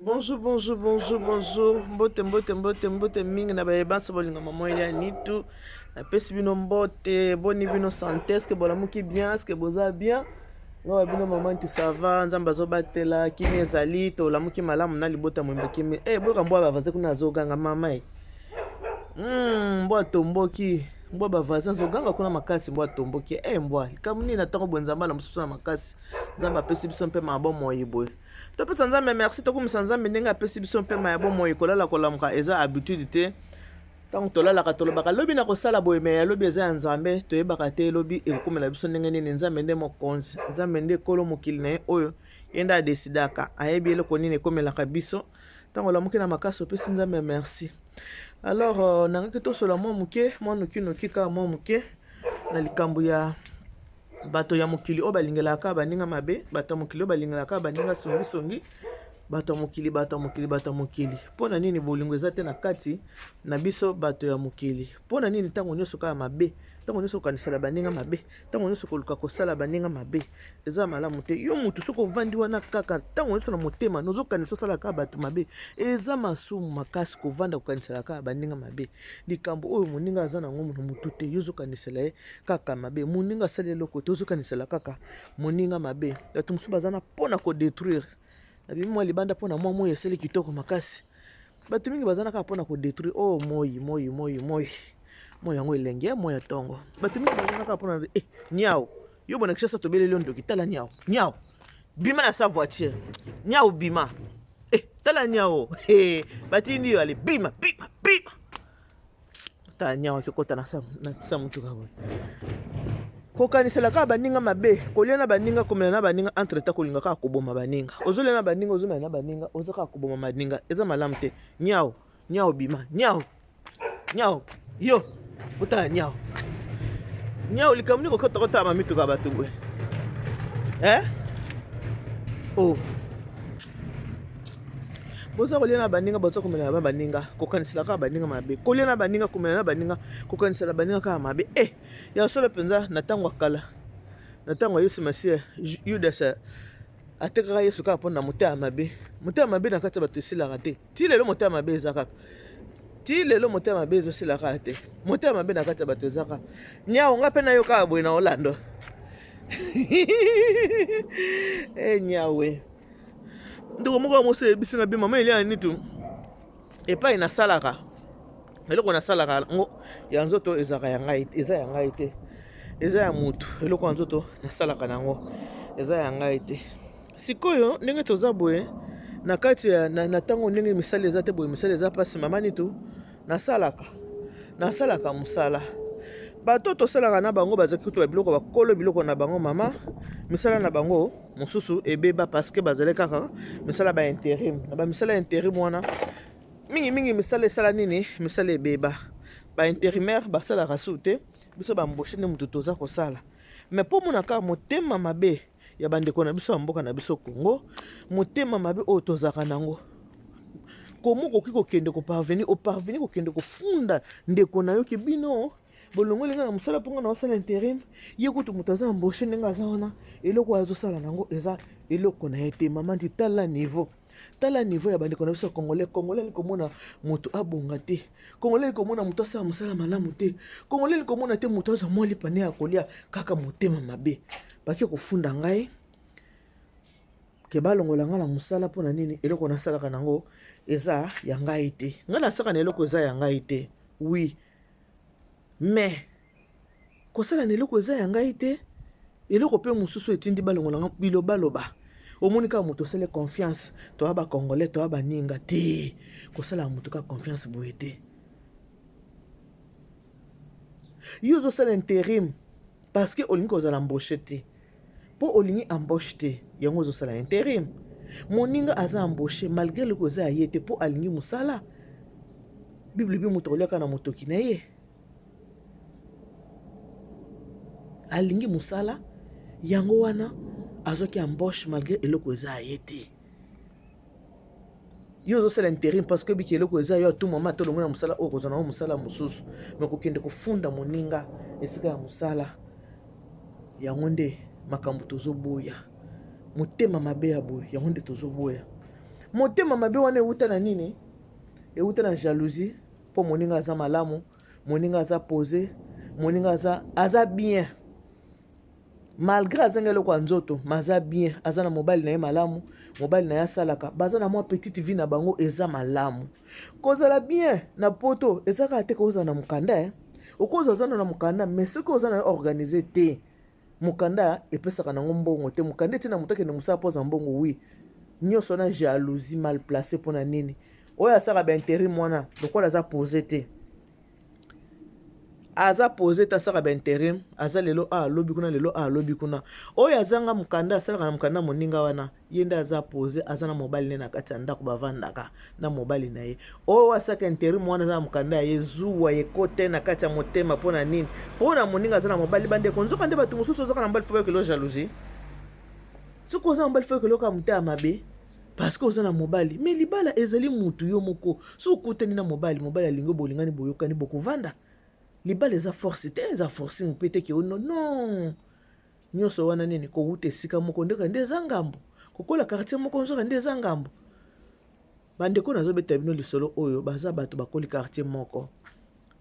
Bonjour, bonjour, bonjour, bonjour. Mbote, mbote, mbote, mbote mingi na baye banso bolinga maman Elia Nitu. Napesi bino mbote, boni bino santé, est-ce que bolamuki bien, est-ce que boza bien? Nga ba bino maman Nitu ça va, Nzambe azobatela, kimia ezali, tolamuki malamu na libota mwembe kimia. Eh, boyoka mbwa ba voisin kuna azoganga mama eh. Mbwa tomboki. Mbwa ba voisin azoganga kuna makasi, mbwa tomboki. Eh, mbwa, likambo nini na ntango boye Nzambe alamusi biso na makasi. Nzambe apesi biso mpe mabomoi boye. Topesa Nzambe merci, tokumisa Nzambe ndenge apesi biso mpema ya bomoi. Kolala kolamuka eza habitude te. Ntango tolalaka tolobaka lobi na kosala boye, me ya lobi eza ya Nzambe, toyebaka te lobi ekokomela biso ndenge nini. Nzambe nde mokonzi, Nzambe nde kolo mokili na ye oyo ye nde adesidaka, ayebi eloko nini ekomelaka biso. Ntango olamuki na makasi opesi Nzambe merci. Alors nangaki tosola mwa moke, mwa nokinoki kaka mwa moke na likambo ya bato ya mokili oyo balingelaka baninga mabe, bato ya mokili oyo balingelaka baninga songisongi, bato ya mokili, bato ya mokili, bato ya mokili. Mpo na nini bolingo eza te na kati na biso bato ya mokili? Mpo na nini ntango nyonso kaka mabe, ntango nyonso kokanisela baninga mabe, ntango nyonso koluka kosala baninga mabe? Eza malamu te. Yo motu soki ovandi wana kaka ntango nyonso na motema nozokanisa osala kaka bato mabe, eza masumu makasi kovanda kokanisela kaka baninga mabe. Likambo oyo moninga aza nango na motu te, yo ozokanisela ye kaka mabe. Moninga asali eloko te, ozokanisela kaka moninga mabe. Bato mosusu baza na mpo na kodétruire. Nabimi mwa libanda mpo na mwa moi esali kitoko makasi. Bato mingi baza na kaka mpo na kodétruire. Oh, moi, moi, moi, moi, moi yango elenge, moi ya ntongo. Bato mingi baza na kaka mpo na niao. Yo bona Kinshasa tobeleli yo ndoki, tala niao, niao bima na sa voiture, niao bima, tala niao, batindi yo ale bima, bima, bima. Tala niao akikota na sa, na sa motuka boye. Kokanisela kaka baninga mabe, kolia na baninga, komela na baninga, entre temps kolinga kaka koboma baninga. Ozolia na baninga, ozomela na baninga, oza kaka koboma baninga, eza malamu te. Niao, niao bima, niao, niao, yo, otala niao. Niao likambo nini kokota kotala ba mituka bato boye? Eh? Oh. Boza kolia na baninga, boza komela na baninga, kokanisela kaka baninga mabe. Kolia na baninga, komela na baninga, kokanisela baninga kaka mabe. Ya solo mpenza na ntango ya kala, na ntango ya Yesu Masiya, Judas atekaka Yesu kaka mpona motema mabe. Motema mabe na kati ya bato esilaka te. Ti lelo motema mabe eza kaka. Ti lelo motema mabe ezosila kaka te. Motema mabe na kati ya bato eza kaka. Nyao nga mpe nayo kaka boye na Orlando. Nyawe. Ndeko moko ya mwasi ayebisi nga bi mama Elia Nitu, epai nasalaka, eloko nasalaka yango ya nzoto ezalaka ya ngai, eza ya ngai te, eza ya motu. Eloko ya nzoto nasalaka nango eza ya ngai te. Sikoyo ndenge toza boye na kati ya na ntango ndenge misala eza te boye, misala eza mpasi, mama Nitu, nasalaka mosala. Bato tosalaka na bango bazalaki kutu ba biloko, bakolo biloko na bango mama, misala na bango mosusu ebeba parce que bazali kaka misala ba intérim. Na ba misala intérim wana mingi mingi misala esala nini, misala ebeba. Ba intérimaire basalaka su te, biso ba embauché nde motu toza kosala. Mais mpo mona kaka motema mabe ya bandeko na biso ya mboka na biso Congo, motema mabe oyo tozalaka nango, komo okoki kokende koparvenir, oparvenir kokende kofunda ndeko na yo ke bino bolongoli nga na mosala mpo nga na osala intérim. Ye kutu moto aza embauché ndenge aza wana, eloko oyo azosala nango eza eloko na ye te. Mama ndi, tala niveau, tala niveau ya bandeko na biso ya Congolais. Congolais ali komona moto abonga te, Congolais ali komona moto asala mosala malamu te, Congolais ali komona te moto azwa mwa lipa ne ya kolia, kaka motema mabe. Bake kofunda ngai ke balongola ngai na mosala mpo na nini, eloko nasalaka nango eza ya ngai te. Ngai nasalaka na eloko eza ya ngai te, oui, mais kosala na eloko eza ya ngai te, eloko mpe mosusu etindi balongola ngai bilobaloba. Omoni kaka moto osali confiance, toya ba Congolais, toya baninga te, kosala moto kaka confiance boye te. Yo ozosala intérim parce que olingi kozala embauché te, mpo olingi embauche te, yango ozosala intérim. Moninga aza embauché malgré eloko eza ya ye te, mpo alingi mosala. Bible ebi moto akoliaka na motoki na ye, alingi mosala, yango wana azwaki embauche malgré eloko eza ya ye te. Yo ozosala intérim parce que biki eloko eza yo, atu mama tolongo na mosala oyo kozwa nango mosala mosusu, me kokende kofunda moninga esika ya mosala, yango nde makambo tozoboya. Motema mabe ya boye, yango nde tozoboya. Motema mabe wana ewuta na nini? Ewuta na jalousie, mpo moninga aza malamu, moninga aza pose, moninga aza bien, malgré azanga eloko ya nzoto, ma aza bien, aza na mobali na ye malamu, mobali na ye asalaka, baza na mwa petite vie na bango, eza malamu. Kozala bien na poto eza kaka te kozala na mokanda, eh. Okozala oza na mokanda, mais soki oza na yo organise te, mokanda epesaka nango mbongo te. Mokanda etina moto akende mosala mpo aza mbongo. Wi, nyonso wana jalousie mal placé. Mpona nini? Oyo asalaka bainterim wana, lokola aza pose te, aza pose te, asalaka bainterim, aza lelo a alobi kuna, lelo a alobi kuna. Oyo azanga mokanda, asalaka na mokanda moninga wana, ye nde aza pose, aza na mobali ne na kati ya ndako, bavandaka na mobali na ye. Oyo asalaka interim wana aza na mokanda ya ye, zuwa ekote na kati ya motema. Mpo na nini? Mpo na moninga aza na mobali. Bandeko, nzoka nde bato mosusu ozaka na mobali, fo bayokelo jalousie. Soki oza na mobali, fo yokeloka motema mabe parce que oza na mobali. Mais libala ezali mutu yo moko. Soki okutani na mobali, mobali alingi, bolingani, boyokani, bokovanda. Libala eza force te, eza forcing mpe te ke ono non. Nyonso wana nini? Kowuta esika moko ndeka nde eza ngambo, kokola quartier moko nzoka nde eza ngambo. Bandeko, nazobeta bino lisolo oyo, baza bato bakoli quartier moko,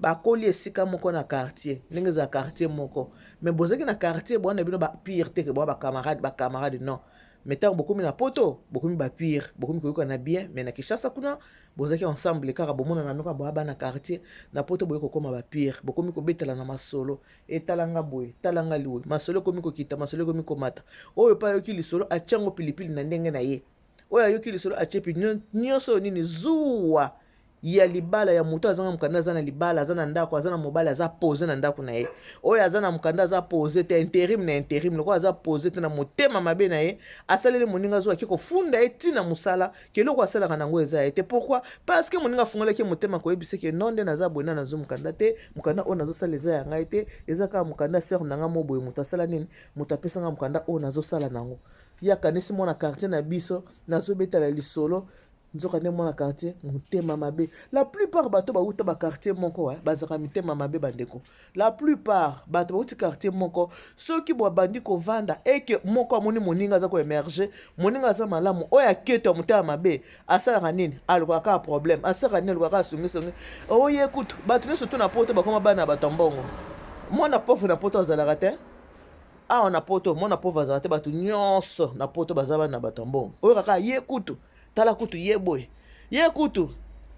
bakoli esika moko na quartier, ndenge ezala quartier moko. Mais bozalaki na quartier, bwana bino bapire te ke boa bacamarade, bacamarade non. Mais ntango bokomi na poto, bokomi bapire, bokomi koyokana bien. Mais na Kinshasa kuna bozalaki ensemble kaka, bomonana noka boya bana quartier. Na poto boye kokóma bapire, bokomi kobetela na masolo, etalanga boye, talanga liwe, masolo ekomi kokita, masolo ekomi komata. Oyo mpe ayoki lisolo, atiango pilipili na ndenge na ye. Oyo ayoki lisolo, atie pi nyonso. Oyo nini? Zuwa ya libala ya moto azanga mokanda, aza na libala, aza na ndako, aza na mobali, aza pose na ndako na ye. Oyo aza na mokanda, aza pose te, intérim na intérim. Lokola aza pose te, na motema mabe na ye, asaleli moninga azwa, ake kofunda ye ntina mosala ke eloko asalaka nango eza ye te. Pourquoi? Parce que moninga afungolaki motema koyebisa ke non, nde naza boye, na nazwi mokanda te, mokanda oyo nazosala eza ya ngai te, eza kaka mokanda sœur na ngai mo boye. Moto asala nini? Moto apesanga mokanda oyo nazosala nango. Ye akanisi mwana quartier na biso nazobetala lisolo, nzoka nde mwana quartier motema mabe. La plupart bato bauta baquartier moko, eh, bazalaka mitema mabe. Bandeko, la plupart bato bauti quartier moko, soki babandi kovanda, eke moko amoni moninga aza koémerger, moninga aza malamu, oyo aketo ya motema mabe asalaka nini? Alukaka kaka problème. Asalaka nini? Alukaka kaka songisongi. Oye kutu bato nyonso tu na poto bakoma bana ya bato ya mbongo. Mwana pauvre na poto azalaka te. Awa na poto mwana pauvre azalaka te. Bato nyonso na poto baza bana na bato ya mbongo. Oyo kaka ye kutu, tala kutu ye boye, ye kutu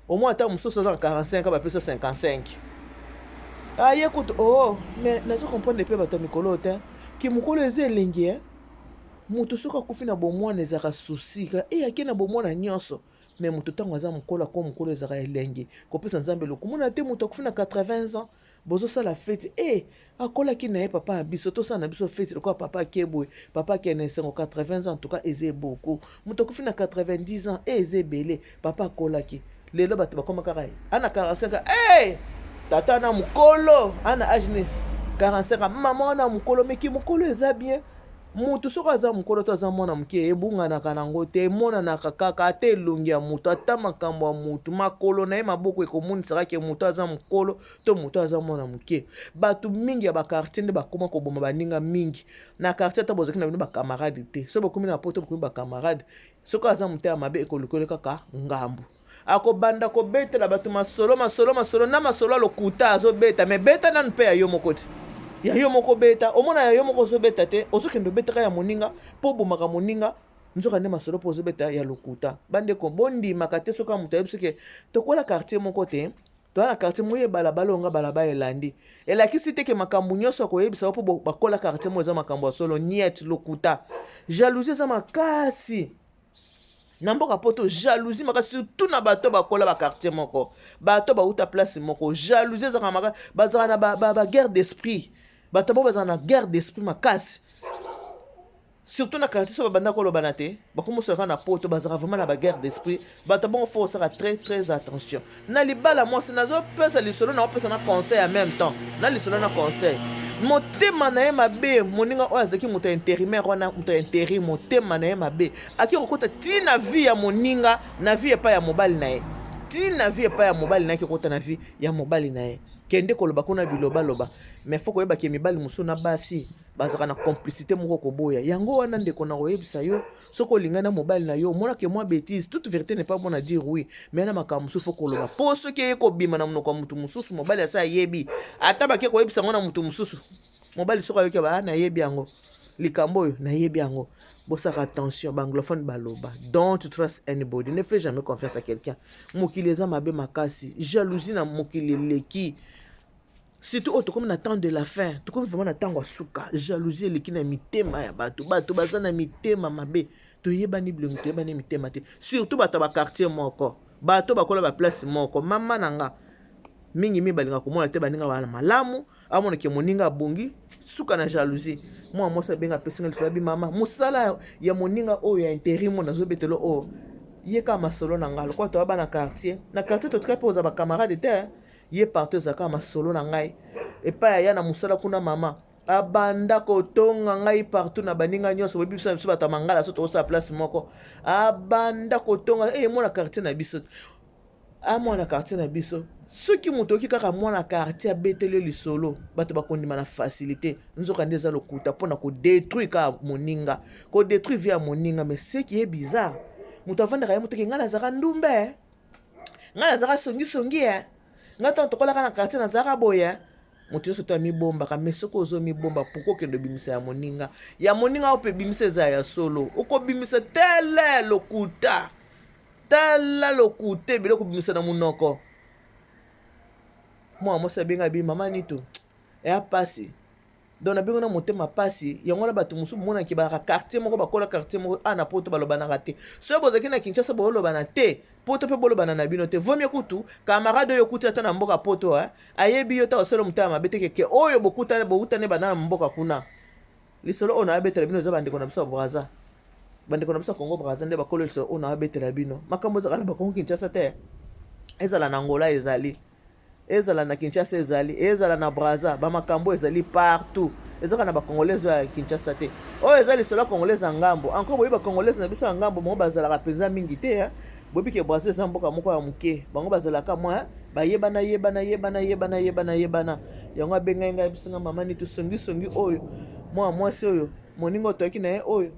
omoi ata mosusu aza na 45, bapesa 55. Ah, ye kutu oh. Mais nazo comprendre mpe bato ya mikolo te ki mokolo eza elengi, eh? Moto soki akufi na bomwana, ezalaka susi ka e ake na bomwana nyonso. Mais moto ntango aza mokolo, ako mokolo, ezalaka elengi kopesa Nzambe lokumu te. Moto akufi na 80 ans, bozosala feti e akolaki na ye papa ya biso, tosala na biso feti lokola papa ake boye, papa ake na esengo. 80 ans, en tout cas, eza eboko. Moto akufi na 90 ans, e eza ebele, papa akolaki. Lelo bato bakoma kaka ye ana 45 ans, hey! Tata na mokolo ana age ne 45 ans, mama wana mokolo meki mokolo eza bien. Motu soki aza mokolo to aza mwana moke, ebunganaka nango te, emonanaka kaka. Ata elongi ya motu, ata makambo ya motu, makolo na ye, maboko, ekomonisaka ke motu aza mokolo to motu aza mwana moke. Bato mingi ya baquartier nde bakóma koboma baninga mingi na quartier. Ata bozalaki na bino bacamarade te, soki bokomi na poto, bokomi bacamarade. Soki aza motema mabe, ekolukeli kaka ngambo, akobanda kobetela bato masolo, masolo, masolo na masolo ya lokuta azobeta. Mais beta nanu mpe ya yo moko ti ya yo moko beta, omona ya yo moko ozobeta te, ozokende obetaka ya moninga mpo obomaka moninga. Nzoka nde masolo mpo ozobeta ya lokuta. Bandeko, bondimaka te soki moto ayebi soki tokola quartier moko te, toza na quartier moko, ye balabala onga balabala elandi, elakisi te ke makambo nyonso akoyebisa mpo bakola quartier moko eza makambo ya solo. Niet, lokuta. Jalousie eza makasi na mboka poto, jalousie makasi, surtout na bato bakola baquartier moko, bato bauta place moko. Jalousie ezalaka makasi, bazalaka na baguerre d'esprit. Bato bo bazalaka na guerre d'esprit makasi, surtout na quartier. So babanda kolobana te, bakomosaka na poto, bazalaka vraiment na baguerre d'esprit. Bato bongo, fo osala très très attention na libala. Mwasi nazopesa lisolo, naopesa na conseil en même temps, na lisolo na conseil. Motema na ye mabe, moninga oyo azalaki moto ya intérimaire wana, moto ya intérim, motema na ye mabe, aki kokota ntina vie ya moninga, na vie epai ya mobali na ye, ntina vie epai ya mobali na ye, aki kokota na vie ya mobali na ye. Kende koloba kuna bilobaloba, mais faut koyeba ke mibali mosusu na basi bazalaka na complicité moko koboya yango wana. Ndeko, na koyebisa yo, soki olingani na mobali na yo, omonake mwa bêtise, toute vérité n'est pas bon à dire, oui, mais na makambo mosusu faut koloba, mpo soki eye kobima na monoko ya motu mosusu, mobali asa ayebi, ata bake koyebisa yango na motu mosusu, mobali soki ayoki, ba nayebi yango, likambo oyo nayebi yango. Bosaka attention. Baanglophone baloba: "Don't trust anybody, ne fais jamais confiance à quelqu'un." Mokili eza mabe makasi, jalousie na mokili eleki, surtout oyo tokomi na temps de la fin, tokomi vraiment na ntango ya suka. Jalousie eleki na mitema ya bato. Bato baza na mitema mabe. Toyebani bilongi, toyebani mitema te, surtout bato ya baquartier moko, bato bakola baplace moko. Mama na nga, mingimingi balingaka komona te baninga bana malamu, amonake moninga abongi, suka na jalousie. Mwana mwasi abenga, apesinga lisolo, abi: "Mama, mosala ya moninga oyo ya intérim nazobetelo oyo, ye kaka masolo na nga. Lokola toya bana quartier, na quartier totika mpe kozala bacamarade te, ye partout ezalaka masolo na ngai epai aya na mosala kuna. Mama, abanda kotonga ngai partout na baninga nyonso. Boyebi, biso na biso bato ya mangala, so tokosala place moko, abanda kotonga e mwana quartier na biso, amwana quartier na biso." Soki moto oyoki kaka mwana quartier abeteli lisolo, bato bakondima na facilité, nzoka nde eza lokuta mpona kodétruire kaka moninga, kodétruire vie ya moninga. Mais ce qui est bizarre, moto avandaka ye motoki: "Ngai nazalaka ndumbe, ngai nazalaka songisongi, e ngai ntango tokolaka na quartier nazalaka boye." Moto nyonso to amibombaka, mais soki ozomibomba, pourquoi okende obimisa ya moninga? Ya moninga oyo mpe ebimisa eza ya solo, okobimisa tele lokuta, tala lokuta ebele kobimisa na monoko. Mwana mwasi abenga, abi: "Mama Nito, eya pasi." Donc nabengi na motema pasi yango wana. Bato mosusu bomonaki balaka quartier moko, bakola quartier moko, a na poto balobanaka te. Soki bozalaki na Kinshasa, bolobana te, poto mpe bolobana na bino te. Vomie kutu camarade oyo okuti ata na mboka poto, ayebi yo ta osala motema mabe te, keke oyo bokutani, bokutani banda na mboka kuna. Lisolo oyo nayabetela bino eza bandeko na biso ya Braza, bandeko na biso ya Congo Braza nde bakolo. Lisolo oyo nayabetela bino, makambo ezalaka na bakongo Kinshasa te, ezala na Angola, ezali ezala na Kinshasa, ezali ezala na Braza, bamakambo ezali partout, ezaka na bacongolais oyo ya Kinshasa te. Oyo eza lisolo ya congolais ya ngambo. Encore boyebi, bacongolais na biso ya ngambo, bango bazalaka mpenza mingi te. Boyebi ke Braza eza mboka moko ya moke, bango bazalaka mwa bayebana, yebana, yebana, yebana, yebana, yebana. Yango abengai ngai, biso: "Mama Nini, tosongisongi oyo, mwana mwasi oyo, moninga oyo toyaki na ye oyo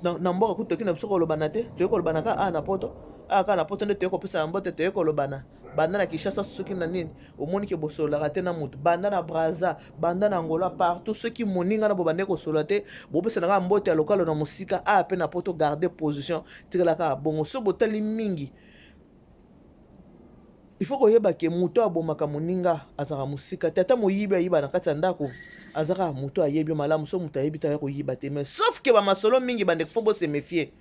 na mboka kutu toyaki na biso kolobana te, toyei kolobana ka a na poto, a kaka na poto nde toyei kopesa mbote, toyei kolobana. Banda na Kinshasa, soki na nini, omoni ke bosololaka te na motu, banda na Braza, banda na Angola, partout, soki moninga na bobande kosolola te, bopesana kaka mbote ya lokalo na mosika. A mpe na poto, garde position, tikala kaka bongo." So botali mingi, il faut koyeba ke moto abomaka moninga azalaka mosika te. Ata moyibi ayiba na kati ya ndako, azalaka moto ayebi malamu. So moto ayebi te, aya koyiba te. Mais sauf ke bamasolo mingi, bandeko, faut bose méfier.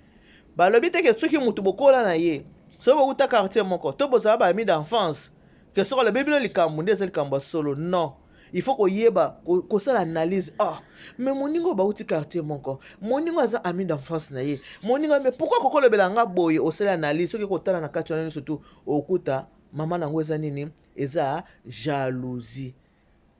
Balobi te ke soki motu bokola na ye, soki bouta quartier moko to bozala baami d'enfance, ke soki alobi bino likambo nde eza likambo ya solo. Non, il faut koyeba kosala analyse. Ah, mais moninga oyo bauti quartier moko, moninga aza ami d'enfance na ye, moninga, mais pourquoi kokolobela nga boye? Osala analyse, soki kotala na kati wana nyonso tu, okuta mama nango eza nini? Eza jalousie.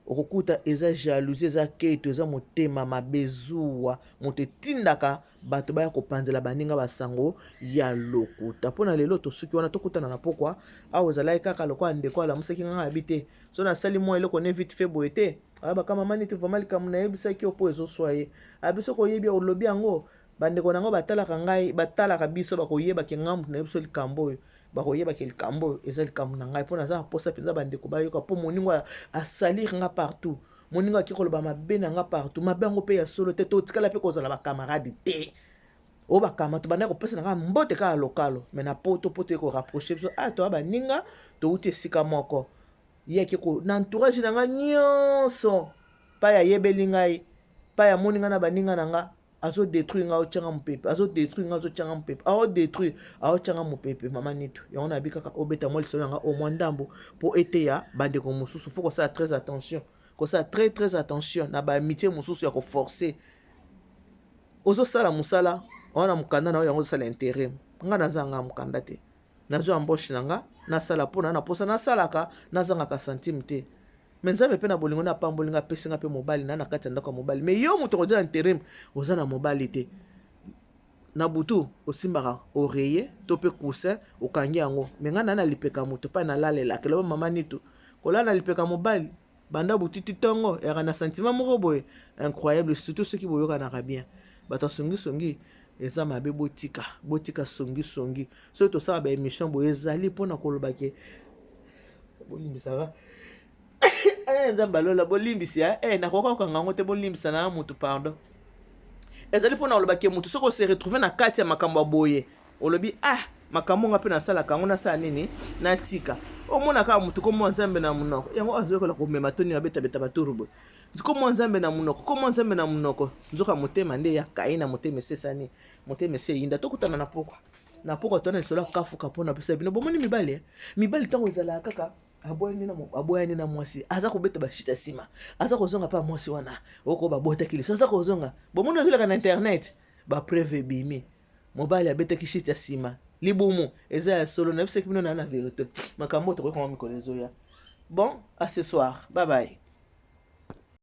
Okokuta eza jalousie, eza keto, eza motema mabe, zuwa. Moto etindaka bato baya kopanzela baninga basango ya lokuta. Mpo na lelo tosuki wana, tokutana na pokwa. Awa ezalaki kaka lokola ndeko alamusaki nganga, yabi te so nasali mwa eloko ne vite fait boye te. Ayebaka: "Mama Niti, vraiment likambo nayebisaki yo mpo ezoswa ye." Abi: "Soki oyebi, olobi yango, bandeko nango batalaka ngai, batalaka biso, bakoyebaki ngai moto nayebi biso likambo oyo, bakoyebaki likambo oyo eza likambo na ngai, mpo naza na mposa mpenza bandeko bayoka, mpo moningo asalir nga partout, moningo aki koloba mabe na nga partout, mabe yango mpe ya solo te, totikala mpe kozala bacamarade te. Oyo bakama tobandaki kopesa na ngai mbote kaka lokalo, mais na poto, po toye korapprocher biso, aya toya baninga, touti esika moko. Ye ake na entourage na ngai nyonso, pai ayebeli ngai, pai amoni ngai na baninga na nga, azodétruire ngai, aotyanga mopepe, azodétruire ngai, azotyanga mopepe, aodétruire, aotyanga mopepe. Mama Nitu, yango nayebi kaka obeta mwa lisolo na nga o mwa ndambo mpo eteya bandeko mosusu. Faut kosala très attention, kosala très très attention na baamitié mosusu ya koforcer. Ozosala mosala wana, mokanda na oyo yango ozosala intérim, nga nazanga mokanda te, nazwa embauche na nga, nasala mpo na na mposa nasalaka, nazangaka centime te. Mais Nzambe mpe na bolingo na apamboli nga, apesi nga mpe mobali na kati ya ndako ya mobali. Mais yo moto okoza intérim, oza na mobali te, na butu osimbaka oreiller to mpe coussin, okangi yango. Mais ngai na lipeka moto mpai nalalelaka. Eloba mama Nitu. Kolala na lipeka mobali banda butu ti ntongo eyaka na sentiment moko boye incroyable, surtout soki boyokanaka bien. Bato ya songisongi eza mabe, botika, botika songisongi. Soki tosala ba émission boye ezali mpona koloba ke bolimbisaka eh, Nzambe alola, bolimbisi eh, nakoka kokanga yango te, bolimbisa na motu, pardon. Ezali mpona koloba ke motu soki ose retrouve na kati ya makambo ya boye, olobi: "Ah, makambo nga mpe nasalaka yango, nasala nini? Natika." Omona kaka motu komwa Nzambe na monoko, yango azoyokola komema toni abetabeta baturu boye, komwa Nzambe na monoko, komwa Nzambe na monoko, nzoka motema nde ya kai na motema esesani, motema esi eyinda. Tokutana na pokwa, na pokwa twana lisolo akafuka mpona pesa bino. Bomoni mibali, eh? Mibali ntango ezalaka kaka aboyani na mwasi, aza kobeta bashita nsima, aza kozonga mpe mwasi wana oko babotaki liso, aza kozonga. Bomoni ozoleka na internet, bapreuve ebimi, mobali abetaki shite ya nsima, libumu eza ya solo. Nayebisaki bino na vérité, makambo oyo tokoki konga mikolo ezoya. Bon, à ce soir, bye bye.